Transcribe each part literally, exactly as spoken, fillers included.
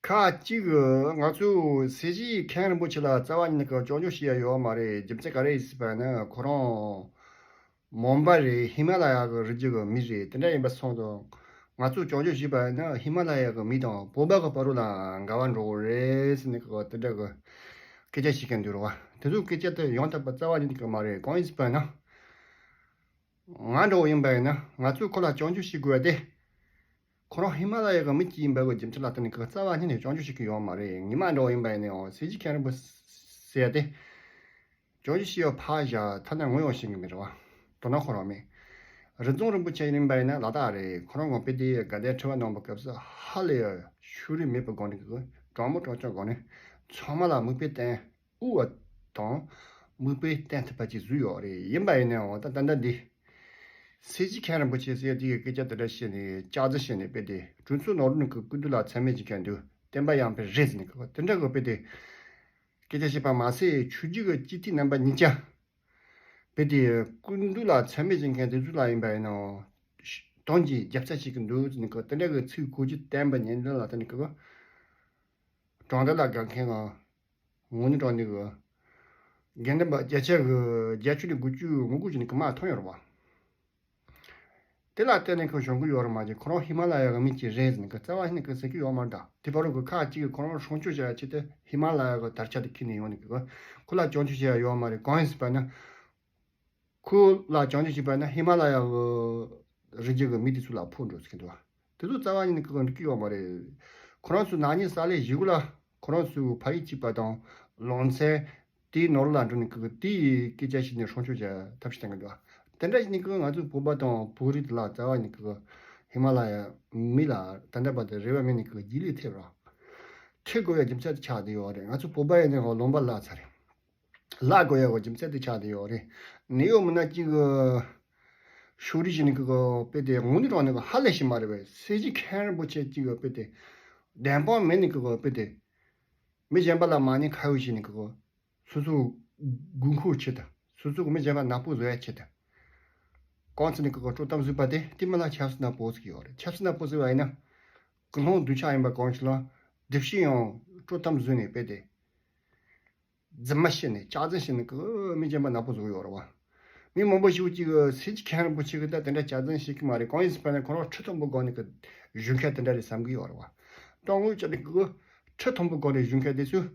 ཁ་ཅིག་ང་ཚོས་སྲས་བཅས་མཁན་རིན་པོ་ཆེ་ལ་རྩ་བ་ཉིད་ནས་སྐྱོན་བརྗོད་བྱེད་ཡ་ཡོད་མ་རེད། རྒྱུ་མཚན་ག་རེ་ཡིན་ཟེར་བ་ན་ཁོ་རང་མོན་པ་རེད། ཧི་མ་ལ་ཡ་གི་རི་རྒྱུད་གི་མི་རེད། དེ་འདྲ་ཡིན་པ་སོང་ཙང་ང་ཚོས་སྐྱོན་བརྗོད་བྱས་པ་ཡིན་ན་ཧི་མ་ལ་ཡ་གི་མི་དང་བོད་པ་གི་བར་ལ་འགལ་བ་འགྲོ་གི་རེད་ཟེར་ནས་གི་དེ་འདྲ་གི་སྐད་ཆ་བཤད་མཁན་འདུག་རེད་བ། དེ་ཚོའི་སྐད་ཆ་དེ་ཡོང་ཐུབ་པ་རྩ་བ་ཉིད་ནས་གི་མ་རེད། གང་ཡིན་ཟེར་བ་ན། ང་འདྲ་བོ་ཡིན་པ་ཡིན་ན་ང་ཚོས་ཁོ་ལ་སྐྱོན་བརྗོད་བྱེད་དགོས་པ་དེ། ཁོ་རང་ཧི་མ་ལ་ཡ་གི་མི་གཅིག་ཡིན་པའི་རྒྱུ་མཚན་ལ་བརྟེན་ནས་གི་རྩ་བ་ཉིད་ནས་སྐྱོན་བརྗོད་བྱེད་ཀྱི་ཡོད་མ་རེད། ངེད་མ་འདྲ་བོ་ཡིན་པ་ཡིན་ན་ཡང་སྲས་བཅས་མཁན་རིན་པོ་ཆེ་ཟེར་ཡ་དེ། སྐྱོན་བརྗོད་བྱེད་ཡ་ཕར་བཞག་ཐ་ན་ངོ་ཡང་ཤེས་ཀྱི་མེད་རེད་བ། དོ་སྣང་ཁོ་རང་མེད། རི་རྫོང་རིན་པོ་ཆེ་ཡིན་པ་ཡིན་ན་ལ་དྭགས་རེད། ཁོ་རང་གི་དཔེ་དེ་དགའ་ལྡན་ཁྲི་པ་གནང་བའི་སྐབས་སུ་ཧ་ལས་ཡ་ཕྱོགས་རིས་མེད་པའི་སྒོ་ནས་གི་དྲང་མོ་དྲང་བཞག་སྒོ་ནས་ཚང་མ་ལ་མིག་དཔེ་བསྟན། དབུ་བ་དང་མིག་དཔེ་བསྟན་ཐུབ་པ་ཅིག་བཟོས་ཡོད་རེད། ཡིན་པ་ཡིན་ནའང་ད་ད་ལྟ་འདི་སྲས་བཅས་མཁན་རིན་པོ་ཆེ་ཟེར་དེ་གི་སྐད་ཆ་དེ་འདྲ་བཤད་ནས་སྐྱག་རྫུན་བཤད་ནས་དཔེ་དེ་གྲོས་ཚོགས་ནང་ལོགས་ནས་གི་སྐུ་མདུན་ལ་མཚན་སྨད་བྱེད་མཁན་འདུག་བསྟན་པ་ཡང་དཔེ་རེད་ཟེར་ནས་གི་དེ་འདྲ་གི་དཔེ་དེ་སྐད་ཆ་བཤད་པ་མ་ཟད་ཆོས་བརྒྱུད་ཀྱི་སྤྱི་འཐུས་རྣམ་པ་གཉིས་ཀ་དཔེ་དེ་སྐུ་མདུན་ལ་མཚན་སྨད་བྱེད་མཁན་དེ་ཚོ་ལ་ཡིན་པ་ཡིན་ནའང་དོན་གྱིས་རྒྱབ་རྩ་བྱེད་ཀྱི་འདུག་ཟེར་ནས་གི་དེ་འདྲ་གི་ཚིག་གོ་རྒྱུ་བསྟན་པ་ཉན་ལ་ལ་དེ་ནས་གི་དྲང་བདེན་ལ་དགའ་མཁན་ང་། དངོས་གནས་དྲང་གནས་ཀྱི་དགེ་འདུན་པ་བརྒྱ་ཆ་གི་བརྒྱད་ཅུ་ནས་དགུ་བཅུ་ངོ་དགུ་ཅིག་ནས་ཀྱི་མར་ཐོན་ཡོད་རེད་བ། དེ་ལ་བརྟེན་ནས་ཁོ་གཞུང་གི་ཡོད་རེད་མ་གཏོགས་ཁོ་རང་ཧི་མ་ལ་ཡ་གི་མི་ཅིག་རེད་ཟེར་ནས་ཀྱི་རྩ་བ་ནས་ཀྱི་ཟེར་གི་ཡོད་མ་རེད་ད། དེ་བར་དུ་གི་ཁག་ཅིག་གིས་ཁོ་རང་སྲུང་སྐྱོབ་བྱ་ཡ་ཆེད་དུ་ཧི་མ་ལ་ཡ་གི་དར་ཆ་དེ་ཁྱེར་ནས་ཡོང་ནས་ཀྱི་ཁོ་ལ་སྐྱོན་བརྗོད་བྱེད་ཡ་ཡོད་མ་རེད། གང་ཡིན་ཟེར་བ་ན། ཁོ་ལ་སྐྱོན་བརྗོད་བྱས་པ་ན་ཧི་མ་ལ་ཡ་གི་རི་རྒྱུད་ཀྱི་མི་དེ་ཚོ་ལ་ཕོག་འགྲོ་ཟེར་གྱི་འདུག་དེ་ཚོ་རྩ་བ་ཉིད་ནས་ཀྱི་འགྲིག་གི་ཡོད་མ་རེད། ཁོ་རང་ཚོའི་ནག་ཉེས་བསགས་ལས་བྱེད་སྒོ་ལ་ཁོ་རང་ཚོའི་ཕ་ཡུལ་གཅིག་པ་དང་ལང་ཚན་དེའི་ནོར་ལ་འགྲོ་ནས་ཀྱི་དེའི་སྐད་ཆ་བཤད་ནས་སྲུང་སྐྱོབ་བྱ་ཐབས་ཤེས་བཏང་གི་འདུག་དེ་འདྲ་བྱས་ནས་ཀྱི་ང་ཚོའི་བོད་པ་དང་བོད་རིགས་དེ་ལ་རྩ་བ་ཉིད་ཀྱི་ཧི་མ་ལ་ཡ་མི་ལ་ད་ལྟ་བར་དུ་རེ་བ་མེད་ནས་ཀྱི་རྗེས་ལུས་ཐེབས་རོགས། ཐེབས་དགོས་ཡ་རྒྱུ་མཚན་དེ་ཆགས་བསྡད་ཡོད་རེད། ང་ཚོ་བོད་པ་ཡིན་ནའང་ལུང་པ་བརླག་ཚར་རེད། བརླག་དགོས་ཡ་གི་རྒྱུ་མཚན་དེ་ཆགས་བསྡད་ཡོད་རེད། ནད་གཡོག་མི་སྣ་གཅིག་གི་ཕྱོགས་རིས་བྱས་ནས་ཀྱི་དཔེ་དེ་དངོས་གནས་དྲང་གནས་ཀྱི་ཧ་ལས་ཤིག་མ་རེད་པས། སྲས་བཅས་མཁན་རིན་པོ་ཆེ་གཅིག་གི་དཔེ་དེ་བདེན་དཔང་མེད་ནས་ཀྱི་དཔེ་དེ་མི་གཞན་པ་ལ་མ་ཉེས་ཁ་གཡོགས་བྱས་ནས་ཀྱི་སོ་སོ་དགོས་མཁོ་ཆེད་དུ་སོ་སོ་གི་མི་གཞན་པ་ནག་པོ་བཟོ་ཡ་ཆེད་དུ་གང་ཚེ་ནས་ཀྱི་དཀྲོག་གཏམ་བཟོས་པ་དེ་དེ་མི་ལ་ཆབ་སྲིད་ནག་པོ་ཟེར་གྱི་ཡོད་རེད། ཆབ་སྲིད་ནག་པོ་ཟེར་བ་ཡིན་ན་ཀུན་སློང་སྡུག་ཅག་ཡིན་པ་གང་ཞིག་ལ་སྡིག་སྤྱོད་ཡང་དཀྲོག་གཏམ་བཟོས་ནས་དཔེ་དེ། རྫུན་མ་བཤད་ནས་སྐྱག་རྫུན་བཤད་ནས་ཀྱི་མི་གཞན་པ་ནག་པོ་བཟོ་གི་ཡོད་རེད་བ། མི་མང་པོ་ཞིག་གིས་སྲས་བཅས་མཁན་རིན་པོ་ཆེ་གིས་ད་དེ་འདྲ་སྐྱག་རྫུན་བཤད་ཀྱི་མ་རེད། གང་ཡིན་ཟེར་བ་ན་ཁོ་རང་ཁྲི་མཐོན་པོའི་སྒང་ནས་ཀྱི་བཞུགས་མཁན་དེ་འདྲ་རེད་བསམ་གྱི་ཡོད་རེད་བ། ད་དངོས་གནས་བྱས་ནས་ཀྱི་ཁྲི་མཐོན་པོའི་སྒང་ནས་བཞུགས་མཁན་དེ་ཚོས་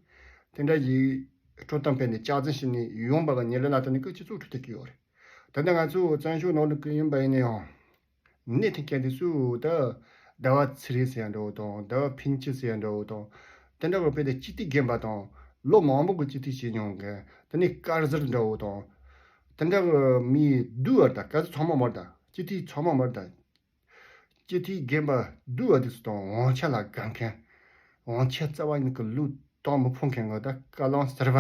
དེ་འདྲ་ཞིག་དཀྲོག་གཏམ་སྤེལ་ནས་སྐྱག་རྫུན་བཤད་ནས་ཡོང་བ་གི་ཉེས་ལས་ལ་བརྟེན་ནས་ཀྱི་སྤྱི་ཚོགས་འཁྲུག་བསྡད་ཀྱི་ཡོད་རེད། ད་ལྟ་ང་ཚོ་བཙན་བྱོལ་ནང་ལ་ཀྱི་ཡིན་པ་ཡིན་ན་ཡང་། གནས་ཐིག་ཀྱང་དེ་ཚོ་ད་ཟླ་བ་ཚེ་རིང་ཟེར་ཡ་འདྲ་བོ་དང་ཟླ་བ་ཕུན་སྐྱིད་ཟེར་ཡ་འདྲ་བོ་དང་། དེ་འདྲ་བོ་དཔེ་དེ་སྤྱི་འཐུས་རྒན་པ་དང་ལོ་མང་པོ་གི་སྤྱི་འཐུས་བྱས་མྱོང་མཁན་དེ་ནས་དཀར་ཟུར་འདྲ་བོ་དང་། དེ་འདྲ་བོ་མི་བསྡུ་བར་དང་ག་ཚོད་ཚང་མ་མར་དང་སྤྱི་འཐུས་ཚང་མ་མར་དང་། སྤྱི་འཐུས་རྒན་པ་བསྡུ་བ་དེ་ཚོ་དང་དབང་ཆ་ལ་དགའ་མཁན། དབང་ཆ་རྩ་བ་ཉིད་ཀྱི་ལུས་གཏོང་མི་ཕོད་མཁན་ང་ད་བཀའ་བློན་ཟུར་པ་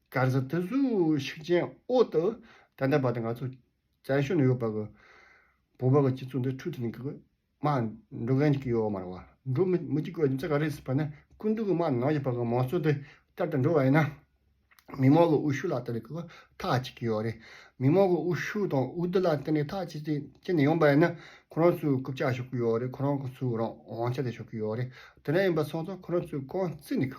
དཀར་ཟུར་དེ་ཚོའི་ཤུགས་རྐྱེན་འོག་ཏུ་ད་ལྟ་བར་དུ་ང་ཚོ་བཙན་བྱོལ་ནང་ཡོད་པ་གི་བོད་པ་གི་སྤྱི་ཚོགས་འདི་འཁྲུག་ཐུབ་ནས་གི་མ་འགྲོ་མཁན་ཅིག་ཡོད་མ་རེད་བ། འགྲོ་མི་མི་ཅིག་གི་རྒྱུ་མཚན་ག་རེ་ཟེར་བ་ན་སྐུ་མདུན་གི་མ་ནང་བཞིན་པ་གི་མང་གཙོ་དེ་ལྟར་དུ་འགྲོ་བ་ཡིན་ན། མི་མང་གི་འོས་ཤོག་ལ་ལྟ་ནས་ཁོ་ཐག་གཅོད་ཀྱི་ཡོད་རེད། མི་མང་གི་འོས་ཤོག་དང་འོས་བསྡུ་ལ་ལྟ་ནས་ཐག་གཅོད་དེ་ཁྱེར་ནས་ཡོང་པ་ཡིན་ན་ཁོ་རང་ཚོའི་རྐུབ་ཀྱག་ཤོར་གི་ཡོད་རེད། ཁོ་རང་ཚོའི་རང་དབང་ཆ་དེ་ཤོར་གི་ཡོད་རེད། དེ་འདྲ་ཡིན་པ་སོང་ཙང་ཁོ་རང་ཚོས་རྐང་བཙུགས་ནས་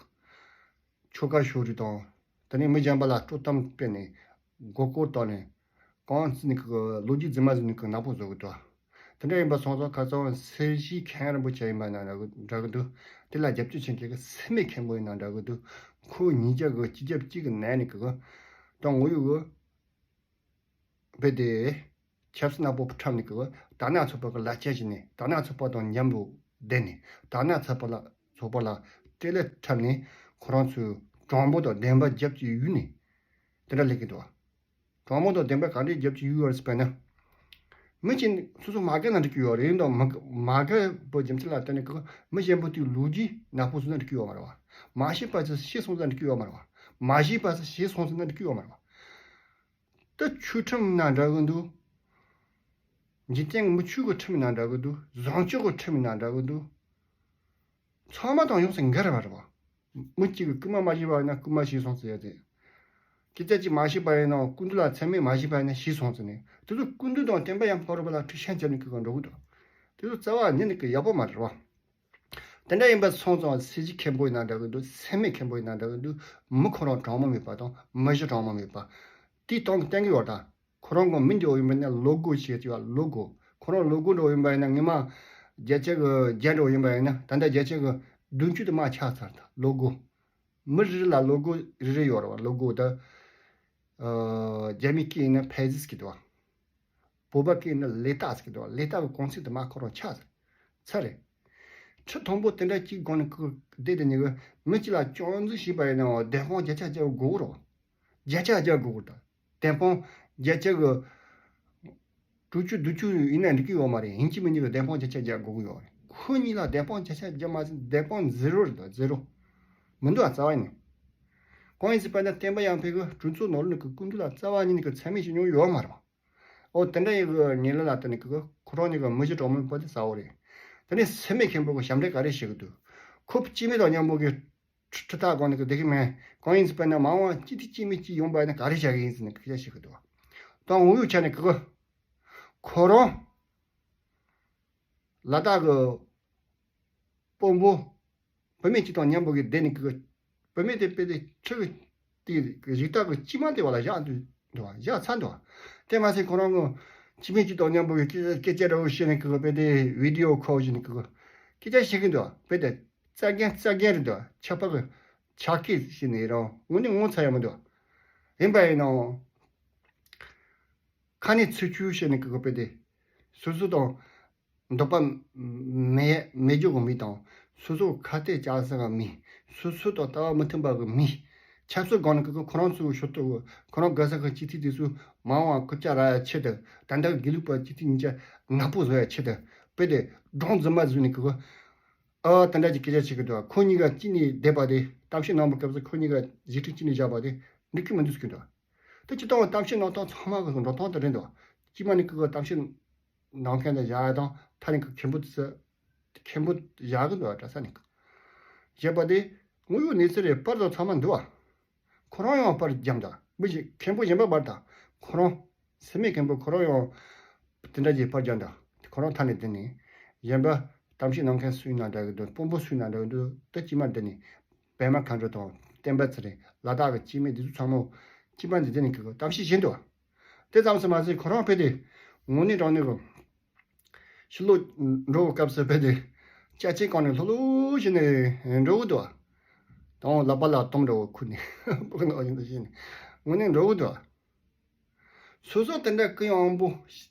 ཆོལ་ཁ་ཕྱོགས་རིས་དང་དེ་ནས་མི་གཞན་པ་ལ་དཀྲོག་གཏམ་སྤེལ་ནས་མགོ་སྐོར་བཏང་ནས་རྐང་བཙུགས་ནས་ལོ་རྒྱུས་རྫུན་མ་བཟོས་ནས་ནག་པོ་བཟོ་གི་འདུག་དེ་འདྲ་ཡིན་པ་སོང་ཙང་ཁ་སང་སྲས་བཅས་མཁན་རིན་པོ་ཆེ་ཡིན་པ་ན་འདྲ་གི་འདུག་དེ་ལ་རྒྱབ་སྐྱོར་བྱེད་མཁན་གྱི་སེམས་མེད་མཁན་པོ་ཡིན་ན་འདྲ་གི་འདུག་ཁོ་ཉིས་བརྒྱ་གི་སྤྱི་ཁྱབ་གཅིག་གི་ནང་ནས་གི་དང་ངོ་ཡོད་གི་བེད་དེ་ཆབ་སྲིད་ནག་པོ་ཁྲབ་ནས་གི་དར་ནག་ཚོགས་པ་གི་ལ་ཆ་བྱས་ནས་དར་ནག་ཚོགས་པ་དང་མཉམ་དུ་བསྡད་ནས་དར་ནག་ཚོགས་པ་ལ་ཚོགས་པ་ལ་སྤྲེལ་ལད་ཁྲབ་ནས་ཁོ་རང་ཚོའི་གྲངས་འབོར་དང་བདེན་པ་རྒྱབ་ཀྱི་ཡུལ་ནས་དེ་འདྲ་ལས་ཀྱི་འདུག་དྲང་མོ་དང་བདེན་པ་ག་འདྲས་རྒྱབ་ཀྱི་ཡོད་རེད་ཟེར་བ་ན། མི་གཅིག་སོ་སོ་མ་དགའ་ན་འགྲིག་གི་ཡོད་རེད། ཡིན་དང་མ་དགའ་མ་དགའ་པོ་རྒྱུ་མཚན་ལ་བརྟེན་ནས་ཀྱི་མི་གཞན་པོ་དེའི་ལོ་རྒྱུས་ནག་པོ་བཟོས་ན་འགྲིག་གི་ཡོད་མ་རེད་བ། མ་ཤེས་པ་ཚོས་ཤེས་སོང་ཙང་འགྲིག་གི་ཡོད་མ་རེད་བ། མ་ཤེས་པ་ཚོས་ཤེས་སོང་ཙང་འགྲིག་གི་ཡོད་མ་རེད་བ། ད་ཆོས་ཁྲིམས་ན་འདྲ་གི་འདུག་འཇིག་རྟེན་མི་ཆོས་ཀྱི་ཁྲིམས་ན་འདྲ་གི་འདུག་བཟང་སྤྱོད་ཀྱི་ཁྲིམས་ན་འདྲ་གི་འདུག་ཚང་མ་དང་ཡོངས་སུ་འགལ་བ་རེད་བ། མི་གཅིག་གིས་རྐུན་མ་མ་བྱས་པ་ཡིན་ན་རྐུན་མ་བྱས་སོང་ཟེར་ཡ་དེ། སྐད་ཆ་གཅིག་མ་བྱས་པ་ཡིན་ན་སྐུ་མདུན་ལ་མཚན་སྨད་མ་བྱས་པ་ཡིན་ན་བྱས་སོང་ཟེར་ནས་དེ་ཚོ་སྐུ་མདུན་དང་བསྟན་པ་ཡར་འཕེལ་རོགས་པ་ལ་ཁྲིམས་ཤན་བརྒྱབ་ནས་ཀྱི་འགྲོ་གི་འདུག་དེ་ཚོ་རྩ་བ་ཉིད་ནས་ཀྱི་ཡག་པོ་མ་རེད་བ། དེ་འདྲ་ཡིན་པ་སོང་ཙང་སྲིད་ཇུས་མཁན་པོ་ཡིན་ན་འདྲ་གི་འདུག་སེམས་མེད་མཁན་པོ་ཡིན་ན་འདྲ་གི་འདུག་མི་ཁོ་རང་དྲང་མོ་མེད་པ་དང་མི་གཞི་དྲང་མོ་མེད་པ། དེའི་སྟེང་གི་བསྟན་གི་ཡོད་ད། ཁོ་རང་གི་མི་འདི་འོ་ཡིན་པ་ན་ལོ་གོ་ཞེས་བྱ་བ་ལོ་གོ། ཁོ་རང་ལོ་གོ་འདྲ་འོ་ཡིན་པ་ཡིན་ན་ངེད་མ་བརྒྱ་ཆ་གི་བརྒྱ་འདྲ་འོ་ཡིན་པ་ཡིན་ན་ད་ལྟ་བརྒྱ་ཆ་གི་བདུན་ཅུ་དུ་མ་ཆག་ཚར་ད་ལོ་གོ། མི་རེ་རེ་ལ་ལོ་གོ་རེ་རེ་ཡོད་རེད་བ། ལོ་གོ་ད། ཨ། རྒྱ་མི་སྐད་ཡིན་ན་ཕེ་ཟིས་ཀྱི་འདུག་བ། བོད་པ་སྐད་ཡིན་ན་ལེ་ཏག་ཟེར་གི་འདུག་བ། ལེ་ཏག་གི་གོང་ཚད་དུ་མ་ཁོ་རང་ཆག་ཚར་རེད། ཁྲི་མཐོན་པོ་དེ་འདྲ་གཅིག་སྒང་ནས་ཁོ་བསྡད་དེ་ནི་གི་མི་གཅིག་ལ་སྐྱོན་འཛུགས་བྱས་པ་ཡིན་ན་བདེན་དཔང་བརྒྱ་ཆ་བརྒྱ་དགོས་རེད་བ། བརྒྱ་ཆ་བརྒྱ་དགོས་རེད་ད། བདེན་དཔང་བརྒྱ་ཆ་གི་དྲུག་ཅུ་བདུན་ཅུ་ཡིན་ན་འགྲིག་གི་ཡོད་མ་རེད། ཡིན་གཅིག་མིན་གཅིག་གི་བདེན་དཔང་བརྒྱ་ཆ་བརྒྱ་དགོས་ཀྱི་ཡོད་རེད། ཁོ་གཉིས་ལ་བདེན་དཔང་བརྒྱ་ཆ་བརྒྱ་མ་ཟིན་བདེན་དཔང་ཛི་རོ་རེད་ད། ཛི་རོ་མི་འདུག་ཨ། རྩ་བ་ནས། གང་ཡིན་ཟེར་བ་ན་བསྟན་པ་ཡར་འཕེལ་གི་གྲོས་ཚོགས་ནང་ལོགས་ནས་གི་སྐུ་མདུན་ལ་རྩ་བ་ཉིད་ནས་གི་མཚན་སྨད་བྱེད་མྱོང་ཡོད་མ་རེད་བ། ཨོ་དེ་འདྲ་ཡི་གི་ཉེ་ལམ་ལ་དེ་ནས་གི་ཁོ་རང་ཉིད་གི་མི་གཞི་གྲངས་མེད་པ་དེ་ཟ་འོ་རེད། དེ་ནས་སེམས་མེད་མཁན་པོ་གི་ཞབས་འདྲེན་ག་རེ་བྱེད་གི་འདུག་ཁོ་སྐྱེ་དམན་དང་མཉམ་པོ་གི་ཁྲི་ཁྲི་ཐག་སྒང་ནས་གི་བསྡད་གི་མེད། གང་ཡིན་ཟེར་བ་ན་མ་འོངས་སྐྱིད་དེ་སྐྱེ་དམན་གཅིག་ཡོང་བ་ཡིན་ན་ག་རེ་བྱ་གི་ཡིན་ཟེར་ནས་སྐད་ཆ་བཤད་གི་འདུག་དང་དབུས་ཡུལ་ཆ་ནས་གི་ཁོ་རང་ལ་དྭགས་གི་དཔོན་པོ་བུད་མེད་ཅིག་དང་མཉམ་པོ་གི་བསྡད་ནས་གི་བུད་མེད་དེ་དཔེ་དེ་ཁྲི་གི་དེ་གཞི་བདག་གི་སྐྱེས་དམན་དེ་བ་ལ་བཞག་འདུག་འདུག་བ། བཞག་ཚར་འདུག་བ། དེ་མ་ཟད་ཁོ་རང་གི་སྐྱེ་དམན་ཅིག་དང་མཉམ་པོ་གི་སྐད་སྐད་ཆ་འདྲ་བོ་བཤད་ནས་གི་དཔེ་དེ་བི་ཌི་ཡོ་ཁོལ་བྱས་ནས་གི་སྐད་ཆ་བཤད་གི་འདུག་བ། དཔེ་དེ་རྩ་འགེངས་རྩ་འགེངས་རེད་འདུག་བ། ཆགས་པ་གི་ཆགས་སྐད་བཤད་ནས་རང་དངོས་གནས་ངོ་ཚ་ཡ་མི་འདུག་བ། ཡིན་པ་ཡིན་ནའང་། ཁ་ནས་ཚིག་ཆུ་བཤད་ནས་གི་དཔེ་དེ། སོ་སོ་དང་འདོད་པ་མེད་མེད་རྒྱུ་གི་མི་དང་། སོ་སོ་ཁ་གཏད་བཅག་ས་གི་མི། སོ་སོ་དང་ལྟ་བ་མི་མཐུན་པ་གི་མི། ཆབ་སྲིད་སྒང་ནས་གི་ཁོ་རང་ཚོའི་ཤོད་དུ་ཁོ་རང་དགའ་ས་གི་སྤྱི་འཐུས་དེ་ཚོ་མ་འོངས་བ་རྐུབ་བཀྱག་རག་ཡ་ཆེད་དུ། ད་ལྟ་དགེ་ལུགས་པ་སྤྱི་འཐུས་གཉིས་ཆ་ནག་པོ་བཟོ་ཡ་ཆེད་དུ། དཔེ་དེ་སྒྲུང་རྫུན་མ་བཟོས་ནས་གི། ཨ་དེ་འདྲ་ཅིག་སྐད་ཆ་བཤད་གི་འདུག་ཁོ་གཉིས་ཀ་གཅིག་ནས་བསྡད་པ་དེ་གཏམ་བཤད་གནང་བའི་སྐབས་སུ་ཁོ་གཉིས་ཀ་བརྗེ་ཁྲི་གཅིག་ནས་བཞག་པ་དེ་འགྲིག་གི་མི་འདུག་ཟེར་གི་འདུག་དེ་སྤྱིར་བཏང་གཏམ་བཤད་གནང་སྟངས་ཚང་མ་གི་འགྲོ་སྟངས་དེ་རེད་འདུག་སྤྱི་མ་ནས་ཀི་གི་གཏམ་བཤད་གནང་མཁན་དེ་བཞག་ཡ་དང་མཐའ་ནས་ཀི་མཁན་པོ་དེ་ཚོ་མཁན་པོ་བཞག་གི་འདུག་གྲྭ་ས་ནས་ཀི་བཞག་པ་དེ་དངོས་ཡོད་གནས་ཚུལ་རེད། པར་དང་ཚང་མ་འདུག་བ། ཁོ་རང་ཡང་པར་བརྒྱབ་འདུག་མི་ཞིག་མཁན་པོ་གཞན་པ་པར་དང་ཁོ་རང་སེམས་མེད་མཁན་པོ་ཁོ་རང་ཡང་དེ་འདྲ་ཅིག་པར་བརྒྱབ་འདུག་ཁོ་རང་མཐའ་ནས་དེ་ནས་གཞན་པ་གཏམ་བཤད་གནང་མཁན་སུ་ཡིན་ན་འདྲ་གི་འདུག་དཔོན་པོ་སུ་ཡིན་ན་འདྲ་གི་འདུག་དེ་དཀྱིལ་མ་འདི་ནས་པད་མ་མཁའ་འགྲོ་དང་བསྟན་པ་ཚེ་རིང་ལ་དྭགས་ཀྱི་སྐྱེ་དམན་འདི་ཚོ་ཚང་མ་དཀྱིལ་མ་འདི་འདི་ནས་གི་གཏམ་བཤད་བྱེད་འདུག་དེ་ཙམ་ཟེར་མ་ཟད་ཁོ་རང་ཕེབས་ཏེ་དངོས་གནས་དྲང་གནས་གི་ཕྱི་ལོགས་འགྲོ་བའི་སྐབས་སུ་ཕེབས་ཏེ་ཅ་ཆས་གང་ནས་ལྷོད་ལྷོད་བྱས་ནས་འགྲོ་གི་འདུག་དང་ལག་པ་ལ་དོམ་འདྲ་བོ་ཁུར་ནས་སྤུ་གུ་ནག་བཞིན་དུ་བྱས་ནས་དངོས་གནས་འགྲོ་གི་འདུག་སོ་སོ་དེ་འདྲ་གུ་ཡངས་པོ་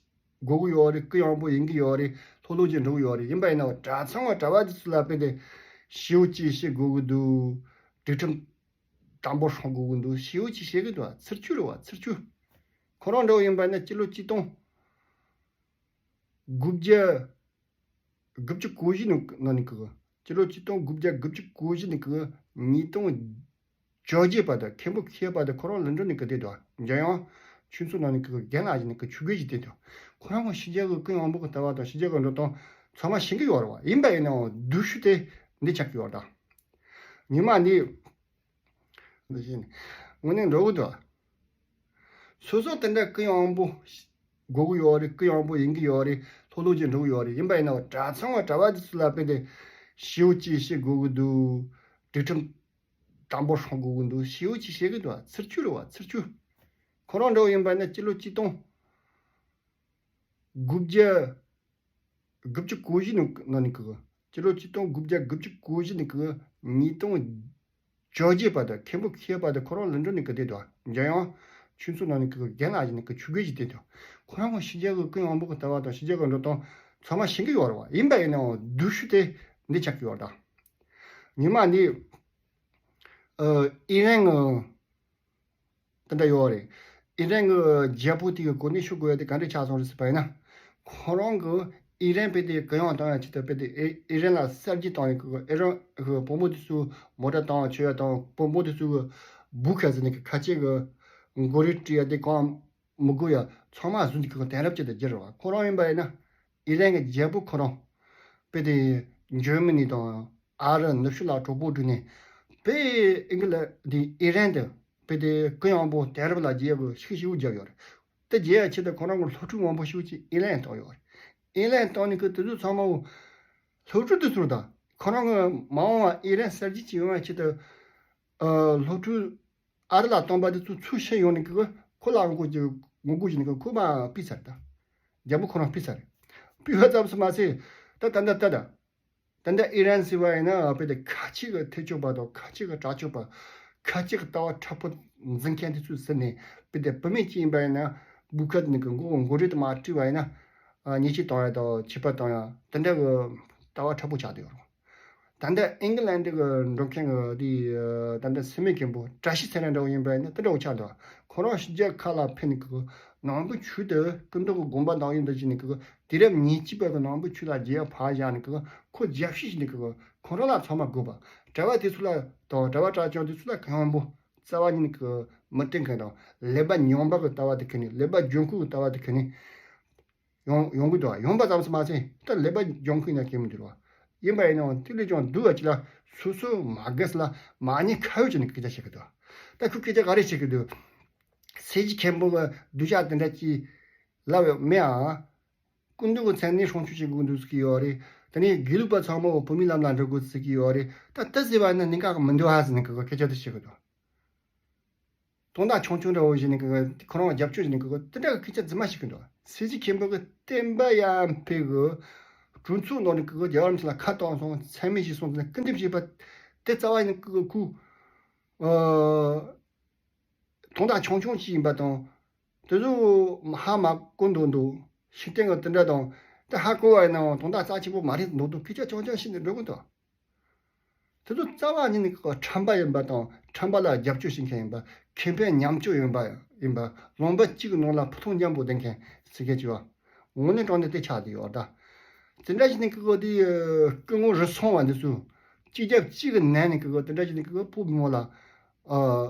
དགོས་ཀྱི་ཡོད་རེད། གུ་ཡངས་པོ་ཡིན་གྱི་ཡོད་རེད། ལྷོད་ལྷོད་ཀྱིས་འགྲོ་གི་ཡོད་རེད། ཡིན་པ་ཡིན་ན་གྲྭ་ཚང་བ་གྲྭ་པ་དེ་ཚོ་ལ་དཔེ་དེ་ཞེ་པོ་ཅིག་བཤད་དགོས་ཀྱི་འདུག་སྒྲིག་ཁྲིམས་དྲང་པོ་སྲུང་དགོས་ཀྱི་འདུག་ཞེ་པོ་ཅིག་བཤད་ཀྱི་འདུག་ཚུར་ཆུ་རེད་བ། ཚུར་ཆུ། ཁོ་རང་འདྲ་བོ་ཡིན་པ་ཡིན་ན་སྤྱི་ལོ་གཅིག་སྟོང་དགུ་བརྒྱ་དགུ་བཅུ་གོ་བཞི་ནང་ནང་ནས་ཀྱི། སྤྱི་ལོ་ཆིག་སྟོང་དགུ་བརྒྱ་དགུ་བཅུ་གོ་བཞི་ནས་ཀྱི་ཉིས་སྟོང་བཅོ་བརྒྱད་བར་དུ། མཁན་པོ་མཁས་པ་དེ་ཁོ་རང་ལ་འགྲོ་ནས་ཀྱི་བསྡད་འདུག་འཇམ་དབྱངས་ཆོས་མཚོ་ནང་ནས་ཀྱི་རྒན་ལགས་ཡིན་ནས་ཀྱི་ཆོས་རྒན་ཞིག་བསྡད་འདུག་ཁོ་རང་གི་ཕྱི་རྒྱལ་གྱི་ཀུན་ཡངས་པོ་གི་ལྟ་བ་དང་ཕྱི་རྒྱལ་གྱི་འགྲོ་སྟངས་ཚང་མ་ཤེས་ཀྱི་ཡོད་རེད་བ། ཡིན་པ་ཡིན་ནའང་སྡུག་ཤོས་དེ་འདི་ཆགས་ཀྱི་ཡོད་རེད་ད། ཉི་མ་འདི། འདི་བཞིན་དངོས་གནས་འགྲོ་གི་འདུག་སོ་སོ་དེ་འདྲ་ཀུན་ཡངས་པོ་དགོས་ཀྱི་ཡོད་རེད། ཀུན་ཡངས་པོ་ཡིན་གྱི་ཡོད་རེད། ལྷོད་ལྷོད་ཀྱིས་འགྲོ་གི་ཡོད་རེད། ཡིན་པ་ཡིན་ན་གྲྭ་ཚང་བ་གྲྭ་པ་དེ་ཚོ་ལ་དཔེ་དེ་ཞེ་པོ་ཅིག་བཤད་དགོས་ཀྱི་འདུག་སྒྲིག་ཁྲིམས་དྲང་པོ་སྲུང་དགོས་ཀྱི་འདུག་ཞེ་པོ་ཅིག་བཤད་ཀྱི་འདུག་ཚུར་ཆུ་རེད་བ། ཚུར་ཆུ། ཁོ་རང་འདྲ་བོ་ཡིན་པ་ཡིན་ན་སྤྱི་ལོ་གཅིག་སྟོང་དགུ་བརྒྱ་དགུ་བཅུ་གོ་བཞི་ནང་ནང་ནས་ཀྱི། སྤྱི་ལོ་ཆིག་སྟོང་དགུ་བརྒྱ་དགུ་བཅུ་གོ་བཞི་ནས་ཀྱི་ཉིས་སྟོང་བཅོ་བརྒྱད་བར་དུ། མཁན་པོ་མཁས་པ་དེ་ཁོ་རང་ལ་འགྲོ་ནས་ཀྱི་བསྡད་འདུག་འཇམ་དབྱངས་ཆོས་མཚོ་ནང་ནས་ཀྱི་རྒན་ལགས་ཡིན་ནས་ཀྱི་ཆོས་རྒན་ཞིག་བསྡད་འདུག་ཁོ་རང་གི་ཕྱི་རྒྱལ་གྱི་ཀུན་ཡངས་པོ་གི་ལྟ་བ་དང་ཕྱི་རྒྱལ་གྱི་འགྲོ་སྟངས་ཚང་མ་ཤེས་ཀྱི་ཡོད་རེད་བ། ཡིན་པ་ཡིན་ནའང་སྡུག་ཤོས་དེ་འདི་ཆགས་ཀྱི་ཡོད་རེད་ད། ཉི་མ་འདི་ཨི་རན་གྱི། དེ་འདྲ་ཡོད་རེད། ཨི་རན་གྱི་རྒྱལ་པོ་དེ་གི་གོ་གནས་ཤོར་དགོས་ཡ་དེ་ག་འདྲ་ཆགས་སོང་རེད་ཟེར་བ་ཡིན་ན། ཁོ་རང་གི་ཨི་རན་དཔེ་དེ་གུ་ཡངས་བཏང་ཡ་ཆེད་དུ་དཔེ་དེ་ཨི་ཨི་རན་ལ་གསར་བརྗེ་བཏང་ཡ་གི་ཨི་རན་གྱི་བུ་མོ་དེ་ཚོ་མོ་ཊ་བཏང་བ་ཆོད་ཡ་དང་བུ་མོ་དེ་ཚོ་གི་བུ་ཁ་ཟེར་ནས་གི་ཁ་ཆེ་གི་མགོ་རིལ་བྲིས་ཡ་དེ་གང་མི་དགོས་ཡ་ཚང་མ་བཟོས་ནས་གི་དེང་རབས་ཅན་དུ་བསྒྱུར་བ། ཁོ་རང་ཡིན་པ་ཡིན་ན། ཨི་རན་གྱི་རྒྱལ་པོ་ཁོ་རང་དཔེ་དེ་འཇར་མ་ནི་དང་ཨ་རི་ནུབ་ཕྱོགས་ལ་གྲོགས་པོ་བསྒྲིགས་ནས་དཔེ་ཨིང་གི་ལ་དེ་ཨི་རན་དུ་དཔེ་དེ་གུ་ཡངས་པོ་དེང་རབས་ལ་རྒྱལ་གི་ཤུགས་ཤུགས་བརྒྱབ་ཡོད་རེད། དེ་རྒྱལ་ཡ་ཆེད་དུ་ཁོ་རང་གི་སློབ་ཕྲུག་མང་པོ་ཤུགས་ཀྱིས་ཨི་རན་བཏང་ཡོད་རེད། ཨི་རན་བཏང་ནས་ཁོ་དེ་ཚོ་ཚང་མ་བོ་སློབ་ཕྲུག་དེ་ཚོར་དང་ ཁོ་རང་གི་མ་འོངས་པ་ཨི་རན་གསར་བརྗེ་ཅིག་ཡོང་བའི་ཆེད་དུ། ཨ། སློབ་ཕྲུག་ཨ་རི་ལ་བཏང་པ་དེ་ཚོ་ཚུར་ཕྱིར་ཡོང་ནས་ཀྱི་ཁོ་ལ་ངོ་རྒོལ་གྱི་ངོ་རྒོལ་བྱས་ནས་ཀྱི་ཁོ་མར་ཕུད་ཚར། ད་རྒྱལ་པོ་ཁོ་རང་ཕུད་ཚར། ཕུད་པ་ཙམ་དུ་མ་ཟད། ད་ད་ད་ད་ད། ད་ལྟ་ཨི་རན་ཟེར་བ་ཡིན་ན་དཔེ་དེ་ཁ་ཆེ་གི་ཐེ་ཆོག་པ་དང་ཁ་ཆེ་གི་དྲག་ཆོག་པ། ཁ་ཆེ་གི་ལྟ་བ་མཁྲེགས་པོ་འཛིན་མཁན་དེ་ཚོས་ཟིན་ནས། དཔེ་དེ་བུད་མེད་ཅིག་ཡིན་པ་ཡིན་ན་སྦུག་ཁ་ནས་གི་མགོ་མགོ་རིལ་དུ་མར་བཀྲུས་པ་ཡིན་ན། ཨ། ཉེས་ཆད་གཏོང་ཡ་དང་ཆད་པ་གཏོང་ཡ་དེ་འདྲ་གི་ལྟ་བ་མཁྲེགས་པོ་ཆགས་བསྡད་ཡོད་རེད། ད་ལྟ་ཨིང་ལན་གྱི་འགྲོ་མཁན་གྱི་དེ། ད་ལྟ་སི་མི་མཁན་པོ་བཀྲ་ཤིས་ཚེ་རིང་འདྲ་བོ་ཡིན་པ་ཡིན་ན་དེ་འདྲ་བོ་ཆགས་འདུག་ཁོ་རང་ཕྱི་རྒྱལ་ཁག་ལ་ཕེབས་ནས་གི་ནོར་བུ་ཆུ་དེ་སྐུ་མདུན་གྱི་དགོངས་པ་དང་ཡིན་འདི་བྱས་ནས་གི་དུས་རབས་ཉེར་གཅིག་པ་གི་ནོར་བུ་ཆུ་ལ་རྒྱལ་བ་ཕར་བཞག་ནས་གི་ཁོ་རྒྱབ་བཤིག་བྱས་ནས་གི་ཁོ་རང་ལ་ཚང་མ་དགོས་པ། གྲྭ་པ་དེ་ཚོ་ལ་དང་གྲྭ་པ་གྲྭ་རྐྱང་དེ་ཚོ་ལ་གང་པོ་རྩ་བ་ཉིད་ནས་གི་མི་བསྟེན་མཁན་དང་། ལེགས་པ་ཉམས་པ་གི་ལྟ་བ་དེ་ཁྱེར་ནས། ལེགས་པ་ལྗང་ཁུ་གི་ལྟ་བ་དེ་ཁྱེར་ནས། ཡོང་ཡོང་གི་འདུག་ཡོང་པ་ཙམ་ཞིག་མ་ཟད་ད་ལེགས་པ་ལྗང་ཁུ་ཡིན་ན་ཁྱད་མི་འདུག་བ། ཡིན་པ་ཡིན་ནའང་དེ་ལས་ཀྱང་སྡུག་པ་ཅིག་ལ་སོ་སོ་མ་དགའ་ས་ལ་མ་ཉེས་ཁ་གཡོགས་བྱས་ནས་སྐད་ཆ་བཤད་ཀྱི་འདུག་ད་ཁོས་སྐད་ཆ་ག་རེ་བཤད་ཀྱི་འདུག་སྲིད་ཞི་མཁན་པོ་གི་སྡུག་ཅག་དེ་འདྲ་ཅིག་ལབ་ཡོད་མེད་ཨ། སྐུ་མདུན་གྱི་མཚན་གནས་སྲུང་སྐྱོབ་བྱེད་དགོས་འདུག་ཟེར་གྱི་ཡོད་རེད། དེ་ནས་དགེ་ལུགས་པ་ཚང་མ་བོད་མིའི་ལམ་ལ་འགྲོ་དགོས་ཟེར་གྱི་ཡོད་རེད། ད་དེ་ཟེར་བ་ཡིན་ན་གནད་འགག་མི་འདུག་ཨ་ཟེར་ནས་ཁོས་སྐད་ཆ་དེ་བཤད་ཀྱི་འདུག་དོན་དག་ཆུང་ཆུང་འདྲ་བོ་བྱས་ནས་ཀྱི་ཁོ་རང་རྒྱབ་སྐྱོར་བྱས་ནས་ཀྱི་དེ་འདྲ་གི་སྐད་ཆ་རྫུན་མ་བཤད་ཀྱི་འདུག་སྲིད་ཞི་མཁན་པོ་གི་བསྟན་པ་ཡར་འཕེལ་གི་གྲོས་ཚོགས་ནང་ནས་ཀྱི་རྒྱལ་བ་རིན་པོ་ཆེ་ལ་ཁ་གཏོང་སོང་། མཚན་སྨད་བྱས་སོང་ཟེར་ནས་སྐུར་འདེབས་བྱས་པ་དེ་རྩ་བ་ནས་ཀྱི་ཁོ། ཨ། དོན་དག་ཆུང་ཆུང་ཞིག་ཡིན་པ་དང་། དེ་ཚོ་ཧ་མ་གོ་འདུག་འདུག་ཤེས་ལྡན་གྱི་དེ་འདྲ་དང་། དེ་ཧ་གོ་བ་ཡིན་ནའང་དོན་དག་རྩ་ཆེན་པོ་མ་རེད་འདུག་འདུག་སྐད་ཆ་རྐྱང་རྐྱང་བཤད་ནས་འགྲོ་གི་འདུག་དེ་ཚོ་རྩ་བ་ཉིད་ནས་ཁྲམ་པ་ཡིན་པ་དང་། ཁྲམ་པ་ལ་རྒྱབ་སྐྱོར་བྱེད་མཁན་ཡིན་པ། ཁེ་ཕན་མཉམ་སྤྱོད་ཡིན་པ་ཡིན་པ། ལུང་པ་གཅིག་གི་ནང་ལ་ཕུ་ཐུང་མཉམ་པོ་ལྡན་མཁན་ཟེར་མཁན་ཅིག་བ། དངོས་གནས་དྲང་གནས་དེ་ཆགས་བསྡད་ཡོད་ད། དེ་འདྲ་ཞིག་ནས་ཀྱི་གོ་དེ་སྐུ་ངོ་རུ་སོང་བ་འདི་ཚོ་གཅིག་རྒྱབ་གཅིག་གི་ནང་ནས་ཀྱི་གོ་དེ་འདྲ་ཞིག་ནས་ཀྱི་གོ་བོད་མི་ལ། ཨ།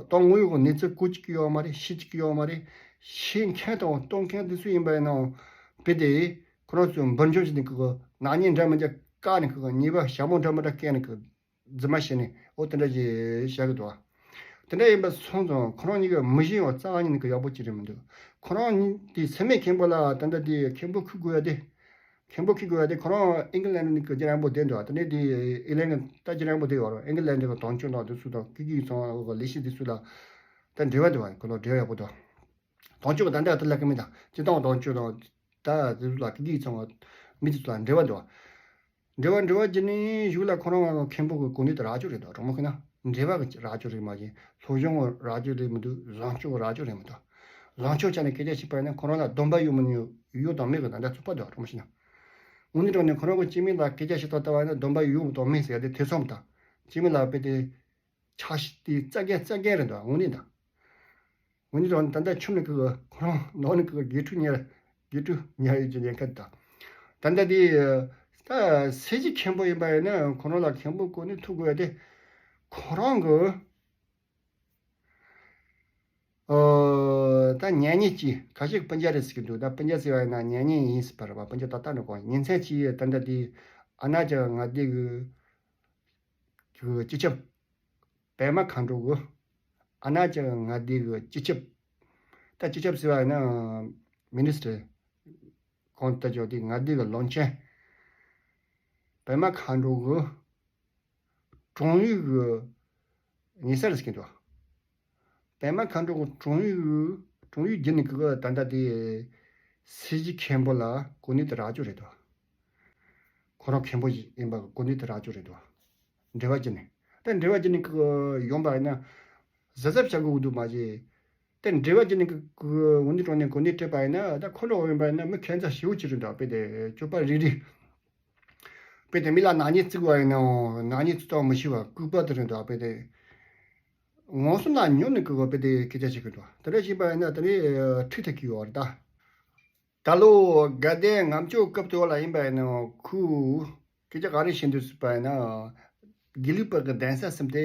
ད་དངོས་ཡོད་ཀྱི་གནས་ཚུལ་གོ་ཅིག་ཡོད་མ་རེད། ཤེས་ཅིག་ཡོད་མ་རེད། ཤེས་མཁན་དང་སྟོན་མཁན་དེ་ཚོ་ཡིན་པ་ཡིན་ནའང་དཔེ་དེ། ཁོ་རང་ཚོས་འབུར་འཇོམས་བྱས་ནས་ཀྱི་གོ་ནག་ཉེས་འདྲ་མི་འདྲ་བཀག་ནས་ཀྱི་གོ་ཉེས་པ་ཞྭ་མོ་འདྲ་མི་འདྲ་བཀལ་ནས་ཀྱི་རྫུན་མ་བཤད་ནས་འོ་དེ་འདྲ་ཞིག་བཤད་ཀྱི་འདུག་དེ་འདྲ་ཡིན་པ་སོང་ཙང་ཁོ་རང་གཉིས་ཀྱི་མི་གཞན་ཡང་རྩ་བ་ཉིད་ནས་ཀྱི་ཡག་པོ་ཅིག་རེད་མི་འདུག་ཁོ་རང་གཉིས་དེ་སེམས་མེད་མཁན་པོ་ལ་ད་ལྟ་དེ་མཁན་པོ་ཁུར་དགོས་ཡ་དེ། མཁན་པོ་ཁུར་དགོས་ཡ་དེ་ཁོ་རང་ཨིང་ལན་ནས་ཀྱི་རྒྱུན་རིང་པོ་བསྡད་འདུག་དེ་ནས་དེ་ཨི་ལན་ནས་ད་རྒྱུན་རིང་པོ་བསྡད་ཡོད་རེད། ཨིང་ལན་གྱི་དོན་གཅོད་དང་དེ་ཚོ་དང་སྐད་ཡིག་ཚང་བ་ལས་བྱེད་དེ་ཚོ་ལ་ད་འབྲེལ་བ་འདུག་བ། ཁོ་ལ་འབྲེལ་བ་ཡག་པོ་འདུག་དོན་གཅོད་ད་ལྟ་དེ་ལ་ཀི་མི་དང་སྤྱི་བཏང་དོན་གཅོད་དང་། ད་དེ་ཚོ་ལ་སྐད་ཡིག་ཚང་བ་མི་དེ་ཚོ་ལ་འབྲེལ་བ་འདུག་འབྲེལ་བ་འབྲེལ་བ་བརྒྱུད་ནས་གཞུག་ལ་ཁོ་རང་མཁན་པོ་གི་གོ་གནས་དེ་ར་ཅོ་རེད་དོ། གྲོགས་མོ་ཁོ་ན་འབྲེལ་བ་གི་ར་ཅོ་རེད་མ་གཞི་སློབ་སྦྱོང་གི་ར་ཅོ་རེད་མི་འདུག་བཟང་སྤྱོད་ཀྱི་ར་ཅོ་རེད་མི་འདུག་བཟང་སྤྱོད་ཆ་ནས་སྐད་ཆ་བཤད་པ་ཡིན་ན་ཁོ་རང་ལ་སྡོམ་པ་ཡོད་མི་ཡོད་ཡོད་དང་མེད་གི་ད་ལྟ་ཚོད་དཔག་འདུག་གྲོགས་མོ་ཤི་ན། དངོས་གནས་དྲང་གནས་ཁོ་རང་གི་སྐྱེ་དམན་ལ་སྐད་ཆ་བཤད་སྟངས་ལྟ་བ་ཡིན་ན་སྡོམ་པ་ཡོད་དང་མེད་ཟེར་ཡ་དེ་ཐེ་ཚོམ་དང་། སྐྱེ་དམན་ལ་དཔེ་དེ། ཆ་ཤས་དེ་རྩ་འགེངས་རྩ་འགེངས་རེད་འདུག་དངོས་གནས་དང་། དངོས་གནས་དྲང་ད་ལྟ་ཆུ་ནི་ཀི་ཁོ་རང་ནང་ནི་ཀི་དགེ་ཕྲུག་ཉར། དགེ་ཕྲུག་ཉར་ཡོད་ཀྱི་ཉེན་ཁ་དང་། ད་ལྟ་དེ་ད་སྲིད་ཞི་མཁན་པོ་ཡིན་པ་ཡིན་ན་ཁོ་རང་ལ་མཁན་པོ་གོ་གནས་ཐོབ་དགོས་ཡ་དེ་ཁོ་རང་གི་ཨོ་ད་མྱ་ངན་གྱིས་ཁ་ཤས་སྤུན་ཀྱག་རེད་ཟེར་གྱི་འདུག་ད་སྤུན་ཀྱག་ཟེར་བ་ཡིན་ན་མྱ་ངན་ཡིན་ཟེར་བ་རེད་པ། སྤུན་ཀྱག་ཏག་ཏག་འགྲོ་གོ་ཉིན་མཚན་གྱིས་ད་ལྟ་དེ་ཨ་ན་ཅག་ང་དེ་གི་གི་སྤྱི་ཁྱབ། པད་མ་མཁའ་འགྲོ་གི་ཨ་ན་ཅག་ང་དེ་གི་སྤྱི་ཁྱབ། ད་སྤྱི་ཁྱབ་ཟེར་བ་ཡིན་ན་མི་ནི་སི་ཊར་གང་ལྟར་ཅོག་དེ་ང་དེ་གི་བློན་ཆེན་པད་མ་མཁའ་འགྲོ་གི་དྲུང་ཡིག་གི་ཉེ་སར་ཟེར་གྱི་འདུག་པད་མ་མཁའ་འགྲོ་གི་དྲུང་ཡིག་དྲུང་ཡིག་བརྒྱུད་ནས་གི་ད་ལྟ་དེ་སྲིད་ཞི་མཁན་པོ་ལ་གོ་གནས་དེ་རག་རྒྱུ་རེད་དོ། ཁོ་རང་མཁན་པོ་ཞིག་ཡིན་པ་གི་གོ་གནས་དེ་རག་རྒྱུ་རེད་དོ། འབྲེལ་བ་བརྒྱུད་ནས། ད་འབྲེལ་བ་བརྒྱུད་ནས་གི་ཡོང་པ་ཡིན་ན་གཟབ་གཟབ་བྱ་དགོས་འདུག་མ་གཞི། ད་འབྲེལ་བ་བརྒྱུད་ནས་གི་གི་འོ་འདི་གྲོང་ནས་གོ་གནས་སྤྲད་པ་ཡིན་ན་ད་ཁོ་འགྲོ་ཡིན་པ་ཡིན་ན་མི་ཁྱད་མཚར་ཞེ་པོ་ཅིག་རེད་འདུག་དཔེ་དེ་སྤྱོད་པ་རིག་རིག་དཔེ་དེ་མི་ལ་ནག་ཉེས་བརྩི་དགོས་པ་ཡིན་ནའང་ནག་ཉེས་བརྩི་སྟངས་མི་ཤེས་པ་ལྐུགས་པ་དེ་རེད་འདུག་དཔེ་དེ་ངོ་སོ་ན་ཉོ་ནས་ཀི་གོ་དཔེ་དེ་སྐད་ཆ་བཤད་ཀྱི་འདུག་དེ་འདྲ་བྱས་པ་ཡིན་ན་དེ་ནས་འཁྲུག་ཐེབས་ཀྱི་ཡོད་རེད་ད། ད་ལོ་དགའ་ལྡན་ལྔ་མཆོད་སྐབས་དེ་བ་ལ་ཡིན་པ་ཡིན་ནའང་ཁོས་སྐད་ཆ་ག་རེ་བཤད་འདུག་ཟེར་བ་ཡིན་ན། དགེ་ལུགས་པ་གི་གདན་ས་གསུམ་དེ་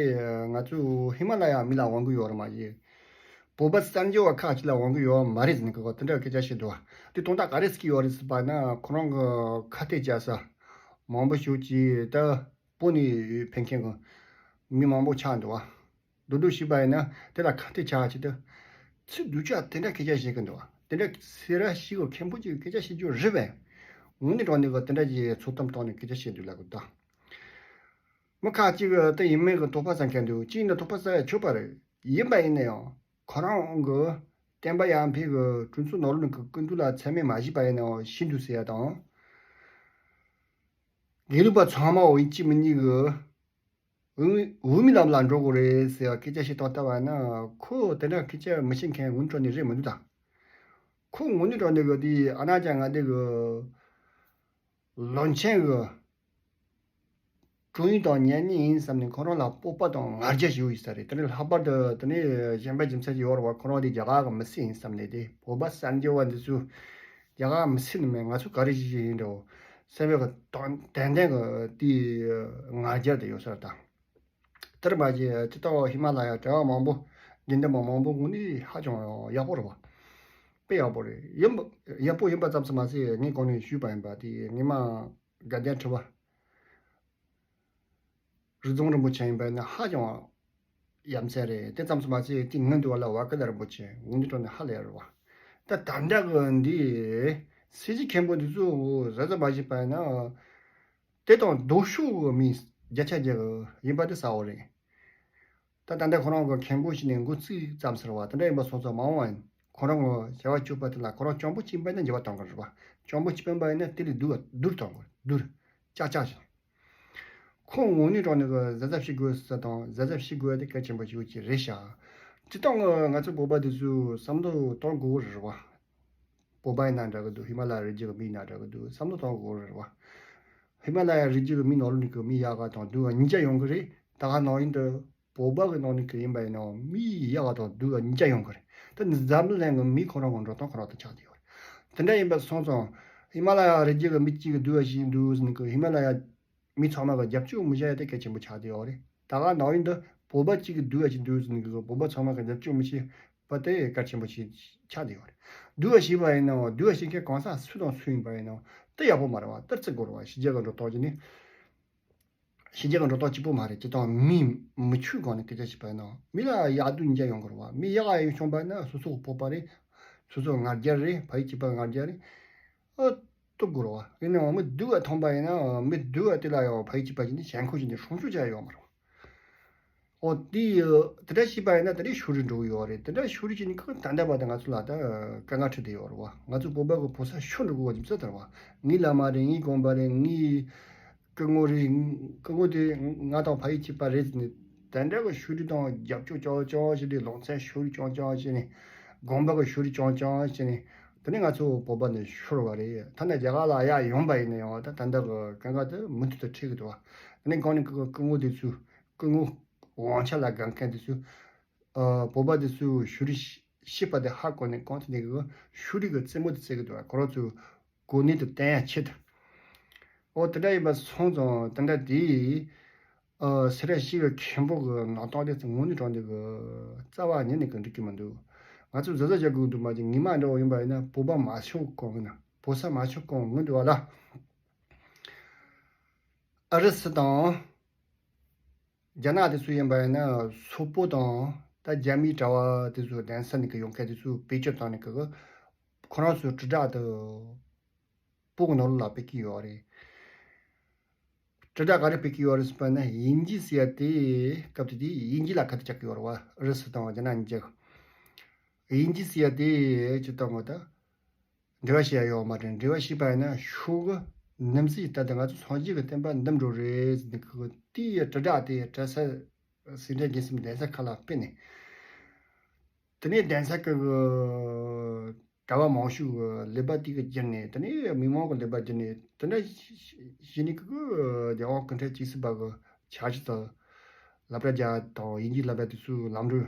ང་ཚོ་ཧི་མ་ལ་ཡ་མི་ལ་དབང་གི་ཡོད་རེད་མ་གཞི། བོད་པ་གསར་འབྱོར་བ་ཁག་ཅིག་ལ་དབང་གི་ཡོད་མ་རེད་ཟེར་ནས་ཀི་གོ་དེ་འདྲ་སྐད་ཆ་བཤད་འདུག་དེ་དོན་དག་ག་རེ་ཟེར་གྱི་ཡོད་རེད་ཟེར་བ་ཡིན་ན་ཁོ་རང་གི་ཁ་གཏད་བཅག་ས་མང་པོ་ཞིག་ཅིག་ད་བོད་ནས་ཕེབས་མཁན་གི་མི་མང་པོ་ཆགས་འདུག་བ། རྡོག་རྡོག་བྱས་པ་ཡིན་ན་དེ་ལ་ཁ་གཏད་བཅག་ཆེད་དུ་ཚིག་སྡུག་ཅག་དེ་འདྲ་སྐད་ཆ་བཤད་ཀྱི་འདུག་བ། དེ་འདྲ་སེ་ར་བྱེས་གི་མཁན་པོ་ཅིག་གི་སྐད་ཆ་བཤད་རྒྱུ་རེད་པས། དངོས་གནས་དྲང་གནས་གི་དེ་འདྲ་ཅིག་ཚོད་གཏམ་བཏང་ནས་སྐད་ཆ་བཤད་འདུག་ལབ་གི་འདུག་མི་ཁ་ཅིག་གིས་དེ་ཡིན་མིན་གྱི་དོགས་པ་ཟ་མཁན་འདུག་ཅི་ཡིན་ན་དོགས་པ་ཟ་ཡ་ཆོག་པ་རེད། ཡིན་པ་ཡིན་ན་ཡང་ཁོ་རང་གི་བསྟན་པ་ཡར་འཕེལ་གྱི་གྲོས་ཚོགས་ནང་ལོགས་ཀྱི་སྐུ་མདུན་ལ་མཚན་སྨད་མ་བྱས་པ་ཡིན་ནའང་ཤི་འདུག་ཟེར་ཡ་དང་། དགེ་ལུགས་པ་ཚང་མ་འོ་ཡིན་གཅིག་མིན་གཉིས་ཀྱི་འོས་འོས་མིའི་ལམ་ལ་འགྲོ་དགོས་རེད་ཟེར་བ་སྐད་ཆ་བཤད་སྟངས་ལྟ་བ་ན། ཁོ་དེ་འདྲ་སྐད་ཆ་མི་བཤད་མཁན་དངོས་གནས་དྲང་གནས་རེད་མི་འདུག་ད། ཁོ་དངོས་གནས་དྲང་གནས་གི་དེ་ཨ་ན་ཅག་ང་འདི་གི་ལོ་ཆེན་གི་དྲུང་ཡིག་དང་གཉེན་ཉེ་ཡིན་བསམ་ནས་ཁོ་རང་ལ་སྤོབས་པ་དང་ང་རྒྱལ་ཞིག་ཡོད་ས་རེད། དེ་ནས་ལྷག་པར་དུ་དེ་ནས་གཞན་པ་རྒྱུ་མཚན་ཅིག་ཡོད་རེད་བ། ཁོ་རང་དེ་རྒྱ་གར་གི་མི་སེར་ཡིན་བསམ་ནས། དེ་བོད་པ་གསར་འགྱུར་བ་འདི་ཚོས་རྒྱ་གར་མི་སེར་ནི་མིན་ང་ཚོ་ག་རེ་ཞིག་ཡིན་འདྲ་བོ་བསམ་པའི་གི་དོན་ཏན་ཏན་གི་དེའི་ང་རྒྱལ་དེ་ཡོད་ས་རེད་ད། དེར་མ་ཟད་སྤྱིར་བཏང་ཧི་མ་ལ་ཡ་གྲྭ་བ་མང་པོ་དགེ་འདུན་པ་མང་པོ་དངོས་གནས་ཧ་ཅང་ཡག་པོ་རེད་བ། དཔེ་ཡག་པོ་རེད། ཡིན་པ་ཡག་པོ་ཡིན་པ་ཙམ་དུ་མ་ཟད་ངས་གོང་ནས་ཞུས་པ་ཡིན་པ་དེ་ངས་མ་དགའ་ལྡན་ཁྲི་པ་རི་རྫོང་རིན་པོ་ཆེ་ཡིན་པ་ཡིན་ན་ཧ་ཅང་ཡ་མཚན་རེད། དེ་ཙམ་དུ་མ་ཟད་དེ་སྔོན་དུ་བ་ལ་བ་ཀི་ལ་རིན་པོ་ཆེ་དངོས་གནས་དྲང་གནས་ཧ་ལས་རེད་བ། ད་ད་ལྟ་གི་འདི་སྲིད་ཇུས་མཁན་པོ་འདི་ཚོ་གཟབ་གཟབ་མ་བྱས་པ་ཡིན་ན། དེ་དང་ལྡོག་ཕྱོགས་ཀྱི་མི་བརྒྱ་ཆ་བརྒྱ་ཡིན་པ་དེ་གསལ་བོ་རེད། ད་ད་ལྟ་ཁོ་རང་གི་མཁན་པོ་ཞིག་ནས་འགོ་བཙུགས་ཙམ་ཟེར་བ་དེ་འདྲ་ཡིན་པ་སོང་ཙང་མ་འོངས་པ་ཡིན་ཁོ་རང་གི་བྱ་བ་སྤྱོད་པ་དེ་ལ་ཁོ་རང་སྤྱང་པོ་གཅིག་པ་ཡིན་ན་འགྱུར་བ་གཏོང་གི་རེད་བ། སྤྱང་པོ་གཅིག་པ་ཡིན་ན་དེ་ལས་སྡུག་བ་སྡུག་གཏོང་གི་རེད། སྡུག་ཅག་ཅག་ཞིག་ཁོང་དངོས་གནས་དྲང་གནས་གི་གཟབ་གཟབ་བྱེད་དགོས་ས་དང་གཟབ་གཟབ་བྱེད་དགོས་ཡ་དེ་གལ་ཆེན་པོ་ཞིག་ཅིག་རེད་ཤག་སྤྱིར་བཏང་གི་ང་ཚོ་བོད་པ་དེ་ཚོས་བསམ་བློ་གཏོང་དགོས་ཀྱི་རེད་བ། བོད་པ་ཡིན་ན་འདྲ་གི་འདུག་ཧི་མ་ལ་ཡ་རི་རྒྱུད་ཀྱི་མི་ཡིན་ན་འདྲ་གི་འདུག་བསམ་བློ་གཏོང་དགོས་ཀྱི་རེད་བ། ཧི་མ་ལ་ཡ་རི་རྒྱུད་ཀྱི་མི་ནང་ལོགས་ནས་གི་མི་ཡག་ག་དང་སྡུག་ག་གཉིས་ཀ་ཡོང་གི་རེད། ད་ག་ནང་བཞིན་དུ་བོད་པ་གི་ནང་ནས་གི་ཡིན་པ་ཡིན་ནའང་མི་ཡག་ག་དང་སྡུག་ག་གཉིས་ཀ་ཡོང་གི་རེད། ད་འཛམ་གླིང་གི་མི་ཁོ་རང་གི་འགྲོ་སྟངས་ཁོ་རང་དང་ཆགས་བསྡད་ཡོད་རེད། དེ་འདྲ་ཡིན་པ་སོང་ཙང་ཧི་མ་ལ་ཡ་རི་རྒྱུད་ཀྱི་མི་གཅིག་གིས་སྡུག་ག་ཞིག་འདུག་ཟེར་ནས་གི་ཧི་མ་ལ་ཡ་མི་ཚང་མ་གི་རྒྱབ་སྐྱོར་མི་བྱ་ཡ་དེ་གལ་ཆེན་པོ་ཆགས་བསྡད་ཡོད་རེད། ད་ག་ནང་བཞིན་དུ་བོད་པ་གཅིག་གིས་སྡུག་ག་ཞིག་འདུག་ཟེར་ནས་གི་བོད་པ་ཚང་མ་གི་རྒྱབ་སྐྱོར་མི་བྱེད་པ་དེ་གལ་ཆེན་པོ་ཞིག་ཆགས་བསྡད་ཡོད་རེད། སྡུག་ག་ཞིག་པ་ཡིན་ནའང་སྡུག་ག་ཞིག་མཁན་གང་ཟག་སུ་དང་སུ་ཡིན་པ་ཡིན་ནའང་དེ་ཡག་པོ་མ་རེད་བ། དེ་བརྩི་དགོས་རེད་བ། ཕྱི་རྒྱལ་གི་འགྲོ་སྟངས་ཀྱི་ནི། ཕྱི་རྒྱལ་གི་འགྲོ་སྟངས་གཅིག་པོ་མ་རེད། སྤྱིར་བཏང་མི་མི་ཆོས་སྒང་ནས་སྐད་ཆ་བཤད་པ་ཡིན་ན་མི་ལ་ཡག་སྡུག་གཉིས་ཀ་ཡོང་གི་རེད་བ། མི་ཡག་ག་ཡོང་བྱུང་པ་ཡིན་ན་སོ་སོ་གི་སྤོབས་པ་རེད། སོ་སོ་ང་རྒྱལ་རེད། ཕ་ཡུལ་གཅིག་པ་ང་རྒྱལ་རེད། ཨ། གཏུག་དགོས་རེད་བ། ཡིན་ནའང་མི་སྡུག་ག་མཐོང་པ་ཡིན་ན་མི་སྡུག་ག་དེ་ལ་ཡང་ཕ་ཡུལ་གཅིག་པ་ཞིག་ནས་ཞེན་ཁོག་ཞིག་ནས་སྲུང་སྐྱོབ་བྱ་ཡོད་མ་རེད། འོ་དེ་དེ་འདྲ་བྱས་པ་ཡིན་ན་དེ་འདྲའི་ཕྱོགས་རིས་འགྲོ་གི་ཡོད་རེད། དེ་འདྲ་ཕྱོགས་རིས་བྱས་ནས་ཁོ་ད་ལྟ་བར་དུ་ང་ཚོ་ལ་ད་དཀའ་ངལ་འཕྲད་བསྡད་ཡོད་རེད་བ། ང་ཚོ་བོད་པ་གི་བོད་ས་ཤོར་འགྲོ་གི་ཡོད་རྒྱུ་མཚན་དེ་རེད་བ། ངའི་བླ་མ་རེད། ངའི་དགོན་པ་རེད། ངའི་སྐུ་ངོ་རེད། སྐུ་ངོ་དེ་ང་དང་ཕ་ཡུལ་གཅིག་པ་རེད་ཟེར་ནས་དེ་འདྲ་གི་ཕྱོགས་རིས་དང་རྒྱབ་སྐྱོར་རྐྱང་རྐྱང་བྱས་ཏེ་ལུང་ཚན་ཕྱོགས་རིས་རྐྱང་རྐྱང་བྱས་ནས་དགོན་པ་གི་ཕྱོགས་རིས་རྐྱང་རྐྱང་བྱས་ནས་དེ་ནས་ང་ཚོ་བོད་པ་འདི་ཤོར་བ་རེད། ཐ་ན་རྒྱ་གར་ལ་ཡར་ཡོང་པ་ཡིན་ན་ཡང་ད་ད་ལྟ་གི་དཀའ་ངལ་དེ་མུ་མཐུད་དུ་འཕྲད་ཀྱི་འདུག་བ། དེ་ནས་གང་ནས་སྐུ་སྐུ་ངོ་དེ་ཚོས་སྐུ་ངོ་དབང་ཆ་ལ་དགའ་མཁན་དེ་ཚོས་ཨ། བོད་པ་དེ་ཚོས་ཕྱོགས་རིས་ཤེས་པ་དེ་ཧ་གོ་ནས་གང་ཐད་ནས་གི་ཕྱོགས་རིས་གི་རྩེད་མོ་དེ་རྩེ་གི་འདུག་བ། ཁོ་རང་ཚོས་གོ་གནས་དེ་བརྟན་ཡ་ཆེད་དུ། འོ་དེ་འདྲ་ཡིན་པ་སོང་ཙང་དེ་འདྲ་དེ་ཨ། སེ་ར་བྱེས་གི་མཁན་པོ་གི་ནང་སྟངས་དེ་ཚོ་དངོས་གནས་དྲང་གནས་གི་རྩ་བ་ཉིད་ནས་གི་འགྲིག་གི་མི་འདུག་ང་ཚོས་གཟབ་གཟབ་བྱ་དགོས་འདུག་མ་གཞི་ངོ་མ་འདྲ་བོ་ཡིན་པ་ཡིན་ན་བོད་པ་མ་ཤོར་གོང་ན་བོད་ས་མ་ཤོར་གོང་སྔོན་དུ་བ་ལ་ཨུ་རུ་སུ་དང་། རྒྱ་ནག་དེ་ཚོ་ཡིན་པ་ཡིན་ན་སོག་པོ་དང་ད་རྒྱ་མིའི་གྲྭ་བ་དེ་ཚོ་གདན་ས་ནས་ཀྱི་ཡོང་མཁན་དེ་ཚོ་བེད་སྤྱོད་བཏང་ནས་ཀྱི་ཁོ་རང་ཚོའི་དྲིལ་བསྒྲགས་དེ་བོད་ཀྱི་ནང་ལོགས་ལ་སྤེལ་གྱི་ཡོད་རེད། དྲིལ་བསྒྲགས་ག་རེ་སྤེལ་གྱི་ཡོད་རེད་ཟེར་བ་ན་དབྱིན་ཇི་ཟེར་ཡ་དེ་སྐབས་དེ་དུས་དབྱིན་ཇི་ལ་ཁ་གཏད་བཅག་གི་ཡོད་རེད་བ། ཨུ་རུ་སུ་དང་རྒྱ་ནག་གཉིས་ཀ་དབྱིན་ཇི་ཟེར་ཡ་དེ་ཅི་ལྟ་བུ་ད། འབྲེལ་བ་བྱེད་ཡ་ཡོད་མ་རེད། འབྲེལ་བ་བྱས་པ་ཡིན་ན་ཤུགས་ནམ་སྲིད་ད་ལྟ་ང་ཚོ་སངས་རྒྱས་ཀྱི་བསྟན་པ་འདུམ་འགྲོ་རེད་ཟེར་ནས་ཁོ་དེའི་དྲིལ་བསྒྲགས་དེ་གྲྭ་ས་སེ་འབྲས་དགེ་གསུམ་གདན་ས་ཁག་ལ་སྤེལ་ནས། དེ་ནས་གདན་ས་ཁག་གི་གྲྭ་བ་མང་ཤོས་ཀྱི་ཀླད་པ་དེ་གི་བསྒྱུར་ནས་དེ་ནས་མི་མང་གི་ཀླད་པ་བསྒྱུར་ནས་དེ་འདྲ་བྱས་ནས་ཁོ་གི་རྒྱལ་དབང་སྐུ་ཕྲེང་བཅུ་གསུམ་པ་གི་ཕྱག་བཞེས་དང་སློབ་གྲྭ་རྒྱག་དང་དབྱིན་ཇིའི་སློབ་གྲྭ་དེ་ཚོའི་ལམ་འགྲོ།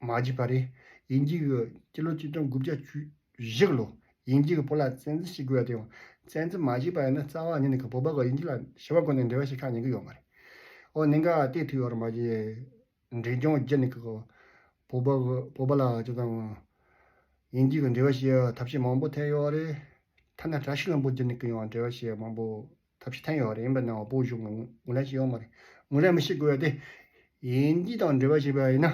མ་བརྒྱུད་པ་རེད། དབྱིན་ཇི་གི་སྤྱི་ལོ་ཆིག་སྟོང་དགུ་བརྒྱ་བཅུ་བཞི་ལོ་དབྱིན་ཇི་གི་བོད་ལ་བཙན་འཛུལ་བྱེད་དགོས་ཡ་དེ་ཡང་བཙན་འཛུལ་མ་བྱས་པ་ཡིན་ན་རྩ་བ་ཉིད་ནས་ཀྱི་བོད་པ་གི་དབྱིན་ཇི་ལ་ཞི་བ་སྒོ་ནས་འབྲེལ་བ་བྱེད་ཁག་ཉན་གི་ཡོད་མ་རེད། ཨོ་གནད་འགག་དེ་ཐུག་ཡོད་རེད་མ་གཞི། འབྲས་ལྗོངས་བརྒྱུད་ནས་ཀྱི་བོད་པ་གི་བོད་པ་ལ་ཅི་དང་དབྱིན་ཇི་གི་འབྲེལ་བ་བྱེད་ཡ་ཐབས་ཤེས་མང་པོ་ཐེབས་ཡོད་རེད། ཐ་ན་བཀྲ་ཤིས་ལྷུན་པོ་བརྒྱུད་ནས་ཀྱི་ཡང་འབྲེལ་བ་བྱེད་ཡ་མང་པོ་ཐབས་ཤེས་ཐོན་ཡོད་རེད། ཡིན་པ་ནའང་བོད་གཞུང་གིས་ངོས་ལེན་བྱེད་ཡོད་མ་རེད། ངོས་ལེན་མི་བྱེད་དགོས་ཡ་དེ་དབྱིན་ཇི་དང་འབྲེལ་བ་བྱས་པ་ཡིན་ན།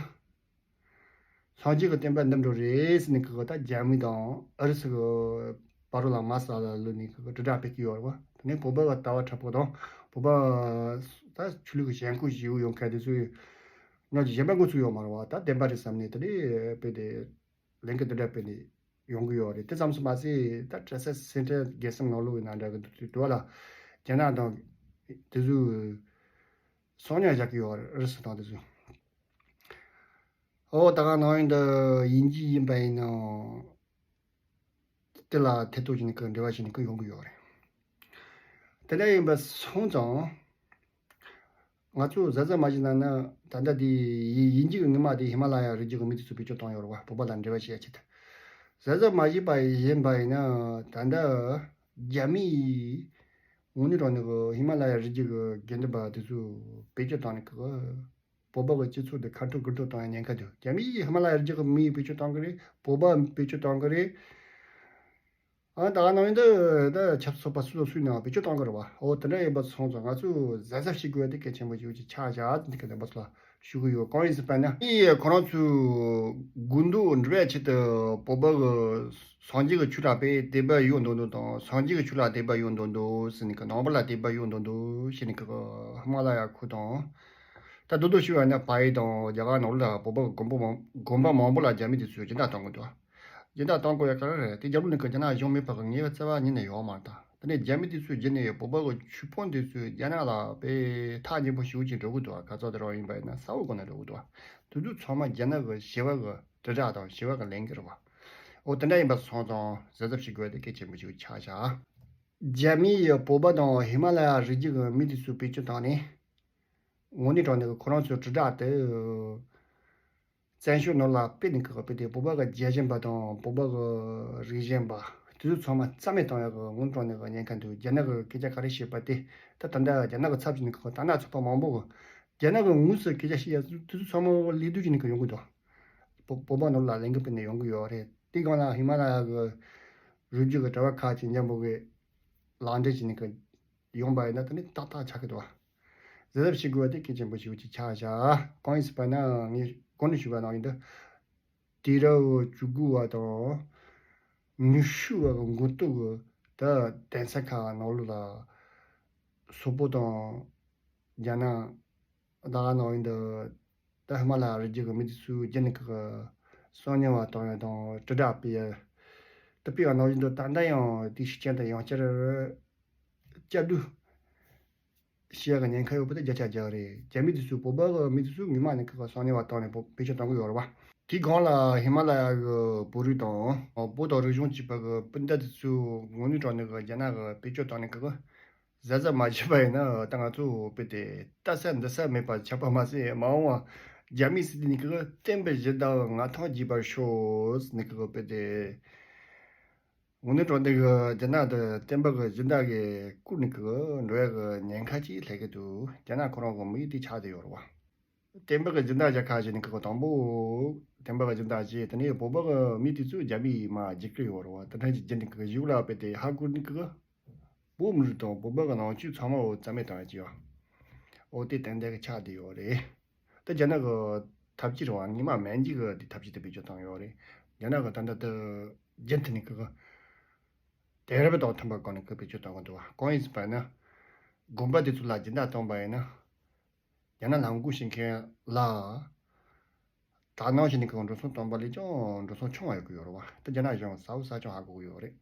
སངས་རྒྱས་ཀྱི་བསྟན་པ་འདུམ་འགྲོ་རེད་ཟེར་ནས་ཀྱི་ད་རྒྱ་མི་དང་ཨུ་རུ་སུ་གི་བར་ལ་མ་ས་ལ་ལུས་ནས་ཀྱི་དྲིལ་བསྒྲགས་སྤེལ་གྱི་ཡོད་རེད་བ། དེ་ནས་བོད་པ་གི་ལྟ་བ་འཁྲབ་པོ་དང་བོད་པ་ ད་ཆོས་ལུགས་ཀྱི་ཞེན་ཁོག་ཞིག་ཡོད་མཁན་དེ་ཚོས་ནང་གི་གཞན་པ་ངོ་ཚུགས་ཡོད་མ་རེད་བ། ད་བདེན་པ་རེད་བསམ་ནས་དེ་ནས་དཔེ་དེ་ལན་གི་འདི་འདྲ་སྤེལ་ནས་ཡོང་གི་ཡོད་རེད། དེ་ཙམ་སུ་མ་ཟད་ད་བཀྲ་ཤིས་སེ་འབྲས་དགེ་གསུམ་ནང་ལོགས་ཡིན་ན་འདྲ་གི་འདུག་དུས་དུ་བ་ལ་རྒྱ་ནག་དང་དེ་ཚོས་སང་ཉིན་བཞག་གི་ཡོད་རེད་ཟེར་དང་དེ་ཚོས། ཨོ་ད་ག་ནང་ཡིན་འདི་ཡིན་གྱི་ཡིན་པ་ཡིན་ནའང་དེ་ལ་ཐེ་གཏོགས་བྱས་ནས་ཀི་འབྲེལ་བ་བྱས་ནས་ཀི་ཡོང་གི་ཡོད་རེད། དེ་འདྲ་ཡིན་པ་སོང་ཙང་ང་ཚོ་གཟབ་གཟབ་མ་བྱས་ན་ན་ད་ལྟ་དེ་ཡིན་ཡིན་གྱི་ངོ་མ་དེ་ཧི་མ་ལ་ཡ་རི་རྒྱུད་ཀྱི་མི་དེ་ཚོ་བེད་སྤྱོད་བཏང་ཡོད་རེད་བ། བོད་པ་ལ་འབྲེལ་བ་བྱེད་ཡ་ཆེད་དུ་གཟབ་གཟབ་མ་བྱས་པ་ཡིན་པ་ཡིན་ན་ད་ལྟ་རྒྱ་མི་ཡིས་དངོས་གནས་དྲང་གནས་ཀྱི་ཧི་མ་ལ་ཡ་རི་རྒྱུད་ཀྱི་དགེ་འདུན་པ་དེ་ཚོ་བེད་སྤྱོད་བཏང་ནས་ཀྱི་བོད་པ་གི་སྤྱི་ཚོགས་དེ་ཁ་འཐོར་དགུ་འཐོར་བཏང་ཡ་ཉེན་ཁ་འདུག་རྒྱ་མི་ཡིས་ཧི་མ་ལ་ཡ་རི་རྒྱུད་ཀྱི་མི་བེད་སྤྱོད་བཏང་གི་རེད། བོད་པ་བེད་སྤྱོད་བཏང་གི་རེད། ཨ་ད་ག་ནང་བཞིན་དུ་ད་ཆབ་སྲིད་པ་སུ་དང་སུའི་ནང་བེད་སྤྱོད་བཏང་གི་རེད་བ། འོ་དེ་འདྲ་ཡིན་པ་སོང་ཙང་ང་ཚོས་གཟབ་གཟབ་བྱེད་དགོས་ཡ་དེ་གལ་ཆེན་པོ་ཞིག་ཅིག་ཆགས་བཞག་འདི་ག་ནས་པ་ཚོ་ལ་ཞུ་གི་ཡོད། གང་ཡིན་ཟེར་བ་ན་ཨི་ཁོ་རང་ཚོའི་དགོས་འདོད་འགྲུབ་ཡ་ཆེད་དུ་བོད་པ་གི་སངས་རྒྱས་ཀྱི་ཆོས་ར་དཔེ་དད་པ་ཡོད་མདོག་མདོག་དང་། སངས་རྒྱས་ཀྱི་ཆོས་ལ་དད་པ་ཡོད་མདོག་མདོག་ཟེར་ནས་ཀྱི། ནང་པ་ལ་དད་པ་ཡོད་མདོག་མདོག་བྱས་ནས་ཀྱི་ཧི་མ་ལ་ཡ་ཁུལ་དང་། ད་རྡོག་རྡོག་ཞུ་བ་ན་ཕ་ཡུལ་དང་རྒྱ་གར་ནང་ལ་བོད་པ་གི་དགོན་པ་མང་དགོན་པ་མང་པོ་ལ་རྒྱ་མི་དེ་ཚོས་སྦྱིན་བདག་གཏོང་གི་འདུག་སྦྱིན་བདག་གཏོང་དགོས་ཡ་ག་རེ་རེད། དེ་རྒྱབ་ལོགས་ནས་ཀྱི་རྒྱ་ནག་གཞུང་མེད་པ་གི་ངེས་པ་རྩ་བ་ཉིད་ནས་ཡོད་མ་རེད། ད་དེ་ནས་རྒྱ་མི་དེ་ཚོས་བརྒྱུད་ནས་བོད་པ་གི་ཆོས་དཔོན་དེ་ཚོས་རྒྱ་ནག་ལ་དཔེ་ཐག་ཉེ་པོ་ཞེ་པོ་ཅིག་འགྲོ་གི་འདུག་ག་ཚོད་དེ་རང་ཡིན་པ་ཡིན་ན་ས་འོག་གོ་ནས་འགྲོ་གི་འདུག་དེ་ཚོ་ཚང་མ་རྒྱ་ནག་གི་ཞི་བ་གི་དྲིལ་བསྒྲགས་དང་ཞི་བ་གི་ལས་འགུལ་རེད་བ། འོ་དེ་འདྲ་ཡིན་པ་སོང་ཙང་གཟབ་གཟབ་བྱེད་དགོས་ཡ་དེ་གལ་ཆེན་པོ་ཞིག་ཆགས་བཞག་རྒྱ་མི་ཡིས་བོད་པ་དང་ཧི་མ་ལ་ཡ་རི་རྒྱུད་ཀྱི་མི་དེ་ཚོ་བེད་སྤྱོད་བཏང་ནས། དངོས་གནས་དྲང་གནས་ཀྱི་ཁོ་རང་ཚོའི་དྲིལ་བསྒྲགས་དེ་བཙན་བྱོལ་ནང་ལ་སྤེལ་ནས་ཀྱི་དཔེ་དེ་བོད་པ་གི་རྒྱལ་ཞེན་པ་དང་བོད་པ་གི་རིགས་ཞེན་པ་དེ་ཚོ་ཚང་མ་རྩ་མེད་བཏང་ཡག་གི་དངོས་གནས་དྲང་གནས་ཀྱི་ཉེན་ཁ་འདུག་རྒྱ་ནག་གི་སྐད་ཆ་ག་རེ་བཤད་པ་དེ་ད་ད་ལྟ་རྒྱ་ནག་གི་ཚབ་བྱས་ནས་ཀྱི་ད་སྣ་ཚོགས་པ་མང་པོ་གི་རྒྱ་ནག་གི་དངོས་སུ་སྐད་ཆ་བཤད་ཡག་དེ་ཚོ་ཚང་མ་ལས་དུས་ཀྱི་ནས་ཀྱི་ཡོང་གི་འདུག་བོད་བོད་པ་ནང་ལ་ལས་འགུལ་སྤེལ་ནས་ཡོང་གི་ཡོད་རེད། དེ་སྒང་ལ་ཧི་མ་ལ་ཡ་གི་རི་རྒྱུད་ཀྱི་གྲྭ་པ་ཁག་ཅིག་མཉམ་པོ་གི་ལག་འབྲེལ་བྱས་ནས་ཀྱི་ཡོང་པ་ཡིན་ན་དེ་ནི་ཏག་ཏག་ཆགས་ཀྱི་འདུག་གཟབ་གཟབ་བྱེད་དགོས་པ་དེ་གལ་ཆེན་པོ་ཞིག་ཅིག་ཆགས་བཞག་གང་ཡིན་ཟེར་བ་ན་ངས་གོང་ནས་ཞུས་པ་ནང་བཞིན་དུ་དུས་རབས་བཅུ་དགུ་བ་དང་ཉི་ཤུ་བ་གི་འགོ་སྟོད་ཀྱི་ད་གདན་ས་ཁག་ནང་ལོགས་ལ་སོག་པོ་དང་རྒྱ་ནག་ད་ག་ནང་བཞིན་དུ་ད་ཧི་མ་ལ་ཡ་རི་རྒྱུད་ཀྱི་མི་དེ་ཚོའི་རྒྱུད་ནས་ཀྱི་གསང་ཉུལ་བ་བཏང་ཡ་དང་དྲིལ་བསྒྲགས་སྤེལ་ཡ་དེ་སྤེལ་བ་ནང་བཞིན་དུ་ད་ལྟ་ཡང་དེ་ཤུགས་ཅན་དུ་ཡང་བསྐྱར་བསྐྱར་ཟློས་བྱེད་ཡག་གི་ཉེན་ཁ་ཡོད་པ་དེ་བརྒྱ་ཆ་བརྒྱ་རེད། རྒྱ་མི་དེ་ཚོས་བོད་པ་གི་མི་དེ་ཚོས་ངོ་མ་ནས་ཀྱི་གསང་ཉུལ་བ་བཏང་ནས་བོད་བེད་སྤྱོད་གཏོང་གི་ཡོད་རེད་བ། དེའི་སྒང་ལ་ཧི་མ་ལ་ཡ་གི་བོད་རིགས་དང་བོད་དང་རིག་གཞུང་གཅིག་པ་གི་སྤུན་ཟླ་དེ་ཚོས་དངོས་གནས་དྲང་གནས་ཀྱི་རྒྱ་ནག་གི་བེད་སྤྱོད་བཏང་ནས་ཀྱི་གཟབ་གཟབ་མ་བྱས་པ་ཡིན་ན་ད་ང་ཚོ་དཔེ་དེ་ལྟ་ས་འདི་ས་མེད་པ་ཆགས་པ་མ་ཟད། མ་འོངས་པ་རྒྱ་མིས་ཟེར་དེ་ནི་ཀྱི་བསྟན་པའི་གཞི་བདག་ང་ཐང་རྒྱས་པར་ཤོག་ཟེར་ནས་ཀྱི་དཔེ་དེ་དངོས་གནས་དྲང་གནས་ཀྱི་རྒྱ་ནག་དེ་བསྟན་པ་གི་སྦྱིན་བདག་གིས་བཀུར་ནས་ཀྱི་འགྲོ་ཡ་གི་ཉེན་ཁ་ཅིག་སླེབས་ཀྱི་འདུག་རྒྱ་ནག་ཁོ་རང་གི་དམིགས་ཡུལ་དེ་ཆགས་བསྡད་ཡོད་རེད་བ། བསྟན་པ་གི་སྦྱིན་བདག་རྒྱལ་ཁབ་ཅིག་ནས་ཀྱི་དང་པོ་བསྟན་པ་གི་སྦྱིན་བདག་ཅིག་དེ་ནས་བོད་པ་གི་མི་དེ་ཚོས་རྒྱ་མིའི་མ་བརྗེད་ཀྱི་ཡོད་རེད་བ། དེ་འདྲ་ཅིག་བརྗེད་ནས་ཀྱི་གཞུག་ལ་དཔེ་དེ་ཧ་གོ་ནས་ཀྱི་བོད་མི་རིགས་དང་བོད་པ་གི་ནང་ཆོས་ཚང་མ་འོ་རྩ་མེད་བཏང་ཡ་ཅིག་ཡོད། འོ་དེ་ཏན་ཏན་གྱི་ཆགས་བསྡད་ཡོད་རེད། ད་རྒྱ་ནག་གི་ཐབས་ཇུས་རེད་བ། སྔོན་མ་མན་ཇུ་གི་དེ་ཐབས་ཇུས་དེ་བེད་སྤྱོད་བཏང་ཡོད་རེད། རྒྱ་ནག་གི་ད་ལྟ་དེ་རྒྱུན་མཐུད་ནས་ཀྱི་དེང་རབས་དང་མཐུན་པའི་སྒོ་ནས་ཀྱི་བེད་སྤྱོད་བཏང་གི་འདུག་བ། གང་ཡིན་ཟེར་བ་ན་དགོན་པ་དེ་ཚོ་ལ་སྦྱིན་བདག་བཏང་པ་ཡིན་ན་རྒྱ་ནག་ལ་ངོ་རྒོལ་བྱེད་མཁན་ལ་དག་སྣང་བྱས་ནས་ཀྱི་འགྲོ་སོང་བཏང་པ་ལས་ཀྱང་འགྲོ་སོང་ཆུང་བ་ཡོད་ཀྱི་ཡོད་རེད་བ། ད་རྒྱ་ནག་གཞུང་ས་འོག་ས་ཆུང་ཧ་གོ་གི་ཡོད་རེད།